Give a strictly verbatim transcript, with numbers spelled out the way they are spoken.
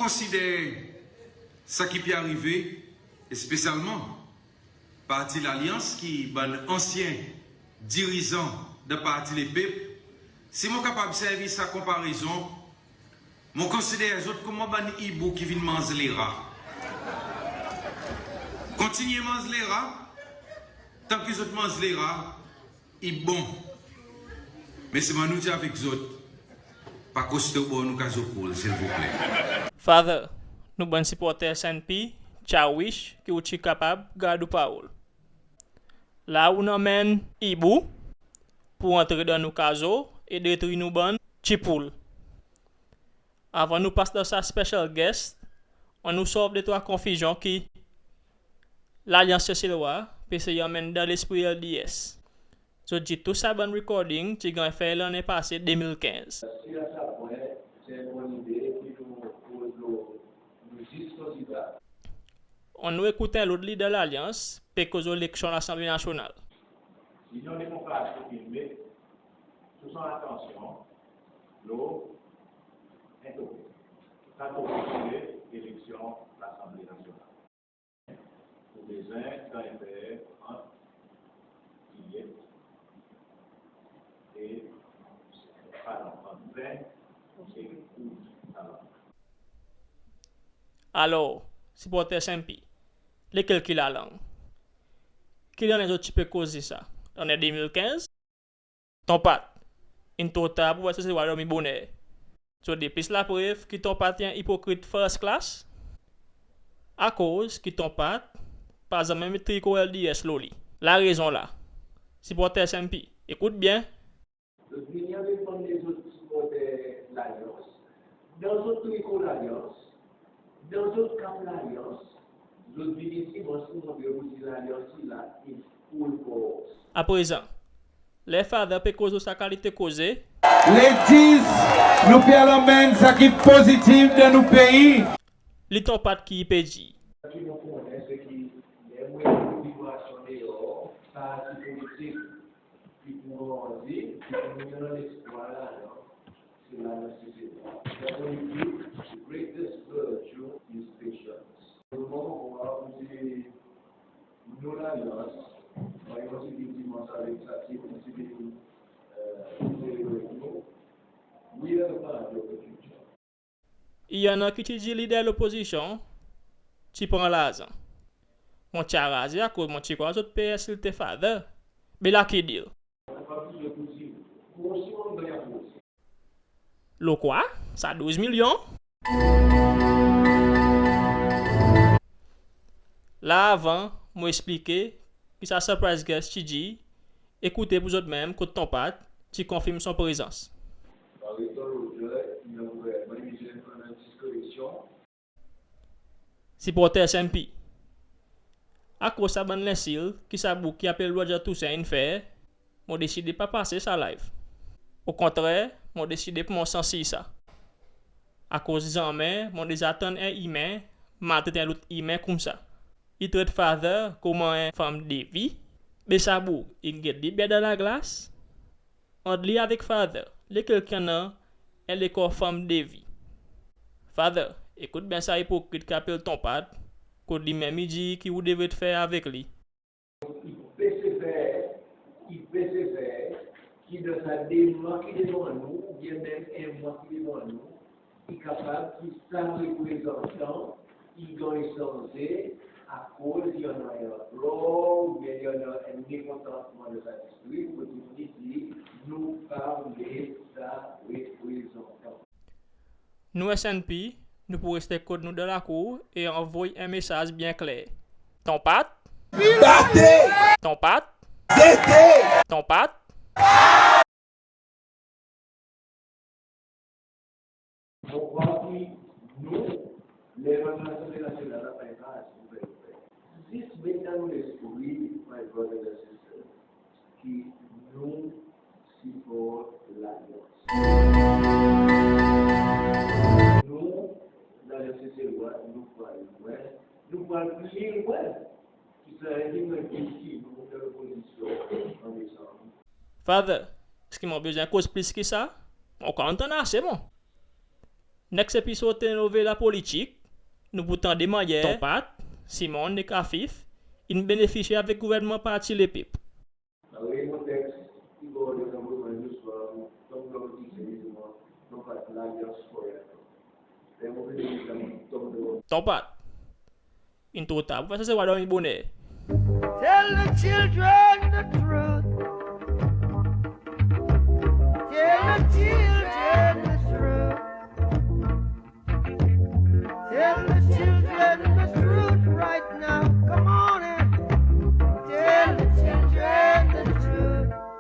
Konsider sa ki pe arive, espesyalman Parti Lalyans ki bann ansyen dirizan dan Parti Lepep, si mon kapab servi sa konparezon, mon konsider zot konman bann ibou ki vin manz lera. Kontinyen manz lera, tan ki zot manz lera, i bon. Me selman nou dir avek zot, pa koste obor nou kazo poul, silvouple. Father, nou bann siporter S N P ti a wish ki ou ti kapab gard ou parol. La ou'n anmenn ibou pour antre dan nou kazo e detri nou bann ti poul. Avan nou pas dan sa special guest, annou solve detrwa konfizyon ki Lalyans Seselwa pe esey anmenn dan lespri L D S. Zot dir tou sa bann recording ti ganny fer lannen pase de mil kenz. Si a sa pwen, se en bon lide ki nou koz lo nou zis kandida. Annou ekout en lot lider Lalyans pe koz lo eleksyon Lasanble Nasyonal. Linyon Demokratik in met tou son atansyon lo en topik. Sa topik se eleksyon Lasanble Nasyonal. Ou bezwen ganny fer ant Gilyet e Fanon, ant Ven e Koud Fanon. Alor, siporter S N P, lekel ki lalang? Ki lannen zot ti pe koze sa? Lannen de mil kenz? Ton Pat, in tro tar pour fer Seselwa dormi boner. So, de plis laprev ki Ton Pat i en ipokrit first class, akoz ki Ton Pat pa zanmen met triko L D S lo li. Larezon la. Siporter S N P, ekout byen. Zot vini avek bann lezot siporter Lalyans. Dan zot triko Lalyans, dan zot kap Lalyans, zot vini isi, mon sipoze dir Lalyans i la, in full force. Aprezan, ler Father pe koz lo sa kalite koze, ladies, nou pe al anmenn sa ki pozitiv dan nou pei. Li Ton Pat ki i pe dir. Sa ki mon konnen, se ki ler mon ekout vibrasyon deor, sa ki pozitiv. Ki pou grandi, ki pou annan lespwar ladan, se ladan se, se sa. Sa vle dir, the greatest virtue is patience. Mon vwar pour dir nou Lalyans, mwan mon ti vin dimans avek sa, ti, ti vin, e, selebre nou. We are the party of the future. I annan ki ti dir lider lopozisyon ti pran larzan. Mon ti araze akoz mon ti krwar zot pe ensilte Father. Be la ki deal? Lo kwa? Sa douz milyon? La avan mon eksplike ki sa surprise guest ti dir, ekoute pour zot menm kot Ton Pat ti konfirm son prezans. Siporter S N P, akoz sa bann lensilt ki sa boug ki apel Roger Toussaint in fer, mon deside pa pase sa live. Okontrer, mon deside pour mon sansir sa. Akoz zanmen mon deza tann en imen maltret en lot imen koumsa. I tret Father konman en fanm de vi, be sa boug in get li byen dan laglas. Ant li avek Father, lekel ki annan en lekor fanm de vi? Father, ekout byen sa ipokrit ki apel Ton Pat, kot li menm i dir ki ou devret fer avek li. I pe se fer, i pe se fer, ki dan sa de mwan ki devan nou, oubyen menm en mwan ki devan nou, i kapab ki sa reprezantan i ganny sanze akoz i annan en eror oubyen i annan en mekontantman dan sa distrik, kot i dir nou pa oule sa reprezantan. Nou S N P, nou pou reste kot nou dan lakour e anvoy en mesaz byen kler. Ton Pat? Bate! Ton Pat? Zete! Ton Pat? Mon krwar ki nou, ler nou Lasanble Nasyonal la, pa en pas, nou fer, zis met dan nou lespri, my brothers and sisters, ki nou siport Lalyans. Nou, Lalyans Seselwa, nou pou al lwen, nou pou al pli lwen ki sa ki nou, ki nou dan lopozisyon an Desanm. Father, eski mon bezwen koz plis ki sa? Mon kontan ase, mon. Next episode telenovela politik, nou pou tande mannyer Ton Pat, Simon ek Afif in benefisye avek gouvernman Parti Lepep. Ton Pat, in tro tar, ou pa sanse ou a dormi boner. Tell the children the truth.